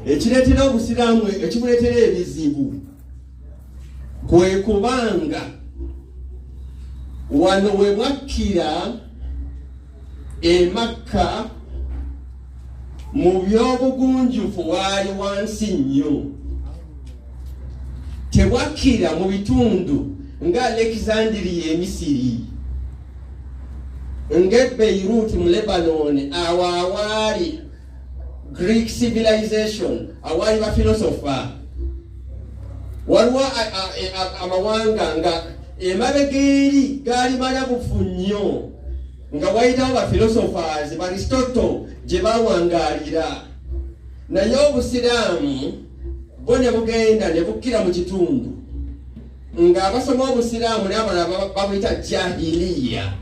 Ekireetera obusiraamu, ekibuleetera ebizibu, kwe kubanga wano we bwakkira e Makka mu by'obugunjufu waali wansi nnyo, tebwakkira mu bitundu nga Alexandria e Misiri, ng'e Beirut mu Lebanon, awo awaali Greek civilization, awaali bafilosofa. Waliwo amawanga nga emabega eri gaali malabufu nnyo, nga wayitawo ba philosophers ba Aristotle gye bawangaalira, naye obusiraamu bwo ne bugenda ne bukkira mu kitundu ng'abasoma obusiraamu n'abalala babuyita jahiliya.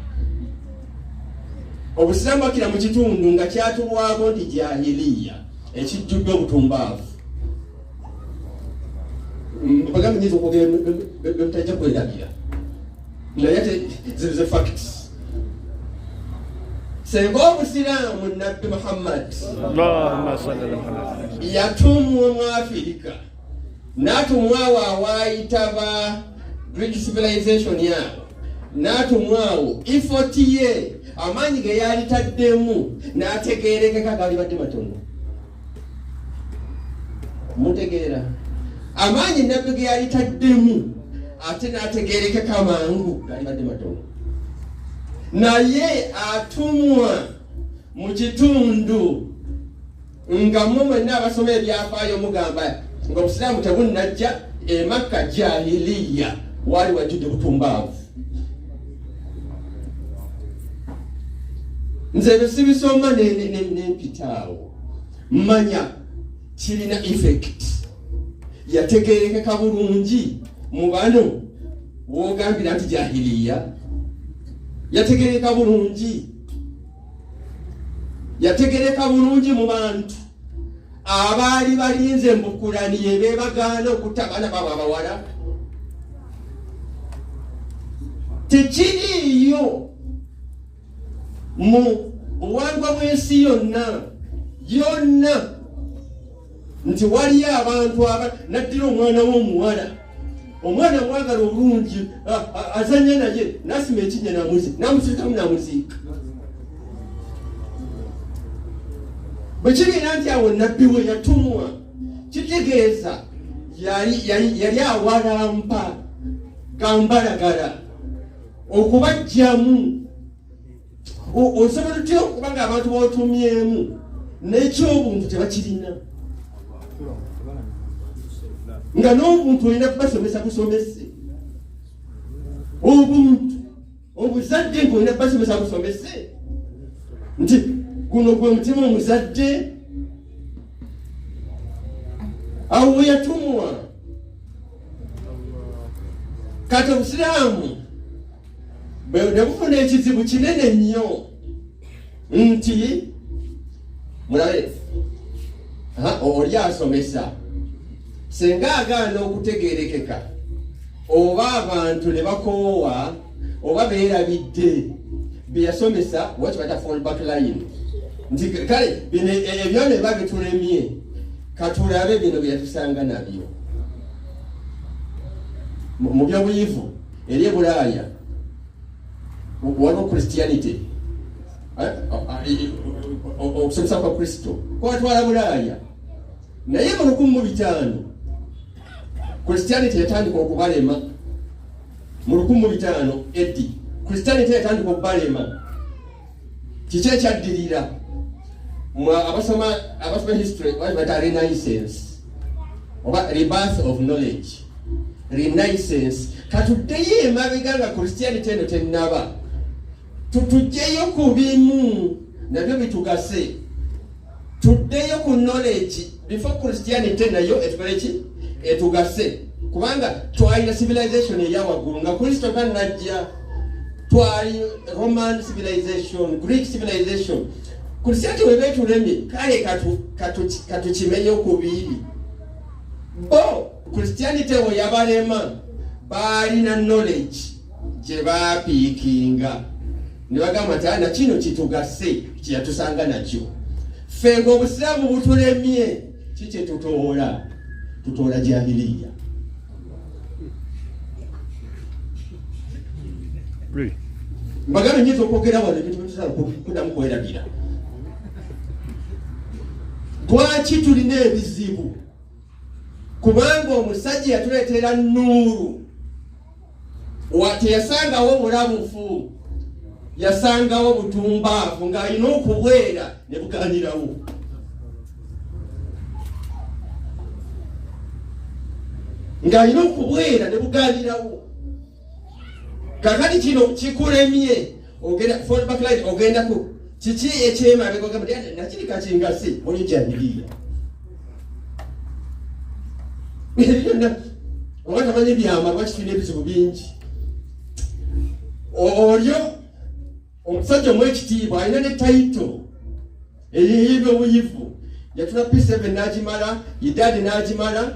Obusiraamu bakkira mu kitundu nga kyatulwako nti jahiliya, ekijjudde obutumbaavu. Bagambe nyinza okwogera bemutajja kwerabira, naye ze facts. Senga obusiraamu, Nabbi Muhammad yatumwa mu Afirika, n'atumwawo awaayita ba Greek civilization yaabo, n'atumwawo effort ye, amaanyi ge yalitaddemu n'ategeerekeka gaali badde matono. Mutegeera? Amaanyi Nabbi ge yalitaddemu ate n'ategeerekeka mangu gaali badde matono, naye atumwa mu kitundu nga mmwe mwenna abasoma ebyafaayo mugamba nga obusiraamu tebunnajja emakka, jahiliya, waali wajjudde butumbaavu. Nze ebyo sibisoma nempitaawo, mmanya kirina effect. Yategerekeka bulungi mu bano wogambira nti jahiliya, yategereka bulungi, yategereka bulungi mu bantu abaali balinze embukulaniye bebagaana okutta abaana baabwe abawala. Tekiriiyo mu buwangwa bw'ensi yonna yonna nti waliyo abantu aba naddira omwana w'omuwala, omwana mwagala obulungi, azanya naye, nasima ekinnya namusirikamu namuziika. Bwe kibeera nti awo Nabbi we yatumwa, kitegeeza yali awalampa gambalagala okubajjamu. Osobola otya okuba nga abantu botumyemu n'ekyobuntu tebakirina, nga n'obuntu olina kubasomesa busomese, obuntu obuzadde ngaolina kubasomesa busomese, nti guno gwe mutima omuzadde awo we yatumwa? Kati obusiraamu ne bufuna ekizibu kinene nnyo nti mulabe, oli asomesa senga agaana okutegerekeka, oba abantu ne bakoowa, oba beerabidde byeyasomesa, wakibata fallback line nti kale bino ebyo ne biba bitulemye, katulabe bino byeyatusanga nabyo mu byobuyivu. Eri e Bulaaya waliwo Christianity, okusomesa kwa Kristo kwatwala Bulaaya, naye mu 1500 Christianity yatandika okubalema. Mu 1500 AD Christianity yatandika okubalema. Kiki ekyaddirira? Abasoma history bata Renaissance oba rebirth of knowledge, Renaissance. Katuddeyo emabega nga Christianity eno tennaba, tutugyeyo ku bimu nabyo bitugase, tuddeyo ku knowledge before Christianity, nayo etukole ki? Etugase, kubanga twalina civilization eyawaggulu nga Kristo tannajja. Twali Roman civilization, Greek civilization. Christianity weba etulemye, kale katukimenye kubiri bo. Christianity we yabalema, baalina knowledge gye baapiikinga ne bagamba nti na kino kitugase, kyeyatusanga nakyo. Ffe ng'obusiraamu butulemye. Kiki tutoola? Tutoola jahiliya. Mbagala nyinza okwogera wano ebintu byetusobola kuddamu kwerabira. Lwaki tulina ebizibu? Kubanga omusajja yatuleetera nuuru, teyasangawo bulabufu, yasangawo butumbaavu ng'alina okubwera ne buganirawo. Ng'alina okubwera ne buganirawo. Kakati kino kikulemye, ogenda fall back line, ogenda ku kiki ekyemabega, ogamba nti nakiri kakingasi oli jahiliya. Byonna oba tamanyi byama, lwaki tulina ebizibu bingi? Olyo omusajja omwekitiibwa alina ne title ey'ebyobuyivu, yatula P7 n'agimala, idadi n'agimala,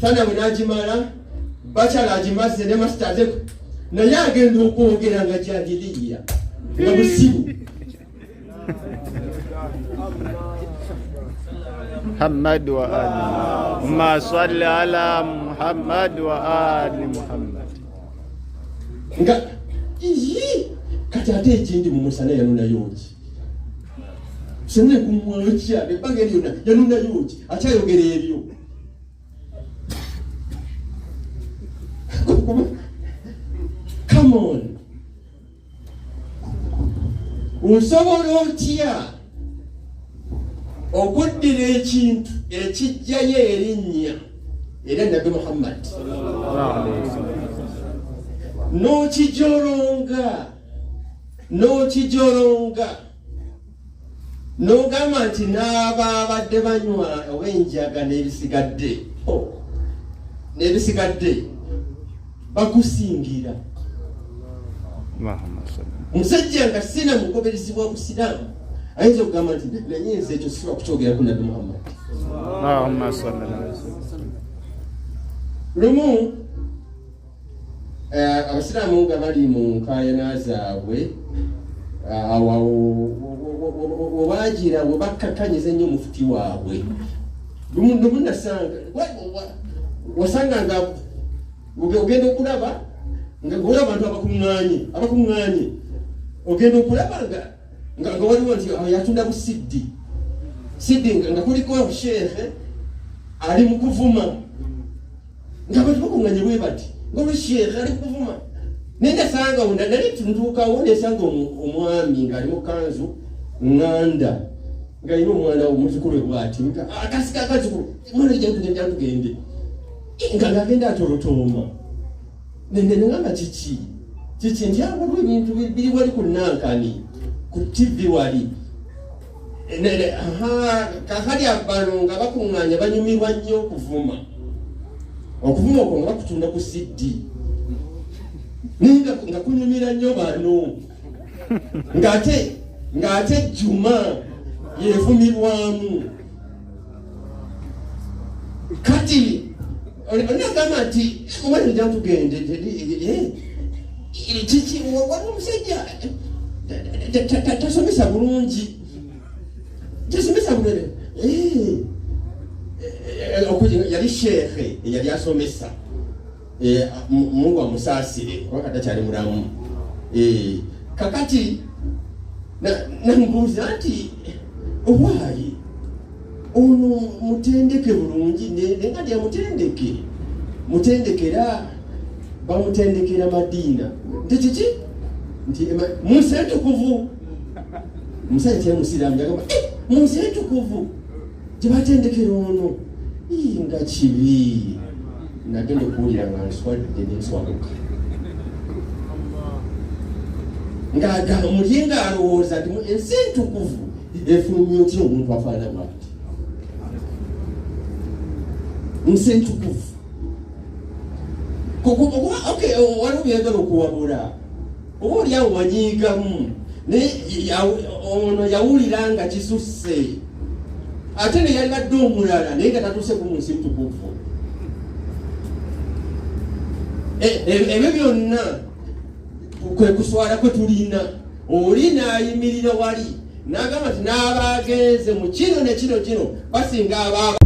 thanawi n'agimala, bachelor agimaze ne masters, naye agenda okwogera nga jahiliya, nga busibu. Muhammad wa ali ma salli ala Muhammad wa ali Muhammad. Nga iyi kati ate ekindi mu musana yanunayo ki? Musana kumwokya ebbanga eryo lyonna yanunayo ki? Akyayogera ebyo. Come on. Osobola otya okuddira ekintu ekijjayo erinnya era Nabbi Muhammad n'okijolonga, n'okijolonga n'ogamba nti n'abaabadde banywa oba enjaga n'ebisigadde, oh, n'ebisigadde bakusingira. Omusajja nga sina mugoberezi wa Busiraamu ayinza okugamba nti naye nze ekyo sisobola kukyogera ku Nabbi Muhammad. Lumu abasiraamu nga bali mu nkaayana zaabwe, awo webagira we bakkakanyiza ennyo mufuti waabwe. Lumu nasanga wasanga nga ogenda okulaba nga waliwo abantu abakuŋŋaanye, ogenda okulaba nga waliwo nti yatunda busiddi siddi nga kuliko sheekhe ali mu kuvuma, nga abantu bakuŋŋaanye bwe bati nga oli sheekhe ali kuvuma. Naye nasanga nali ntuukawo nesanga omwami ng'ali mu kanzu ŋŋanda ng'alina omwana omuzukulu we bw'ati nga akasika akazukulu mwana jantugende jantugende nga ng'agenda atolotooma. Nengamba kiki kiki nti waliwo ebintu biri wali ku nankani ku TV wali kakali abano nga bakuŋŋaanya banyumirwa nnyo okuvuma, okuvuma okwo nga bakutunda ku CD naye nga kunyumira nnyo bano ng'ate Juma yeevumirwamu. Kati onagamba nti omwana jantugende kiki, waliwo omusajja tasomesa bulungi, tasomesa bulungi. Yali sheekhe eyali asomesa, Mungu amusaasire kuba kati akyali mulamu. Kakati nambuuza nti owaayi ono mutendeke bulungi, nenga ndi amutendeke mutendekera bamutendekera Madiina nti kiki nti mu nsi entukuvu. Omusajja teyali musiraamu, yagamba mu nsi entukuvu gye batendekera ono, nga kibi. Nagenda okuwulira nga nswadde nenswabuka ng'agamba muli ng'alowooza nti ensi entukuvu efulumya otya omuntu afaanana bw'ati nsi entukuvu. Waliwo byagala okuwabula oba oli awo wanyiigamu, naye ono yawulira nga kisusse, ate ne yalibadde omulala naye nga tatuuse ku nsi ntukuvu. Ebyo byonna kwe kuswala kwe tulina. Oli n'ayimirira wali n'agamba nti n'abaagenze mu kino ne kino kino basinga abaaba.